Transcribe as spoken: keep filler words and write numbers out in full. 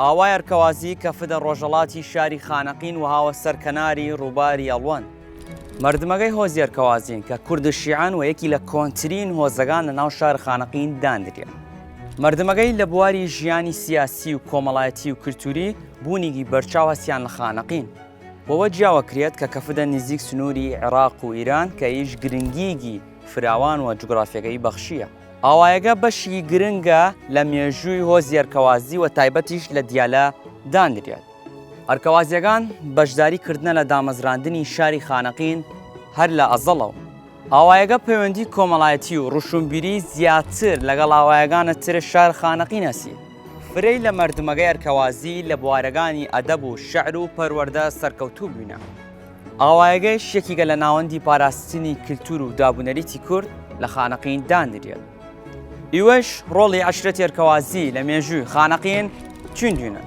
ئاوای ئەرکەوازی کەفدە ڕۆژەڵاتی شاری خانەقین و هاوە سەر کەناری ڕووباری ئەڵوەن. مەردمەگەی هۆزی ئەرکەوازین کە کوردە شیعان و یەکی لە کۆنترین هۆزەگان لە ناو شار خانەقین داندریا. مەردمەگەی لە بواری ژیانی سیاسی و کۆمەڵایەتی و کلتوری بوونیگی بەرچاو هەسیان لە خانەقین. وەوە جیاوە کریەت کە کەفدە نزیک سنووری عێراق و ئیران کە ئیش گرنگیگی فراوان و جوگرافیەگەی بەخشیە. ئاوایەگە بەشی گرنگە لە مێژووی هۆزی ئەرکەوازی و تایبەتیش لە دیالە داندریاد. ئەرکەوازیەگان بەشداری کردنە لە دامەزراندنی شاری خانەقین هەر لە ئەزەڵەو. ئاوایەگە پەیوەندی کۆمەڵایەتی و ڕوشونبیری زیاتر لەگەڵ ئاوایەگانە ترە شار خانەقین هەسی. فرەی لە مەردمەگەی ئەرکەوازی لە بوارەگانی ئەدەب و شعر و پەروەردە سەرکەوتوو بوینە. ئاوایەگەیش یەکیگە لە ناوەندی پاراستنی کلتور و دابونەریتی کورد لە خانەقین داندریەن. ئیوەش ڕۆڵی عەشرەتی ئەرکەوازی لە مێژووی خانەقین چوین دوینە.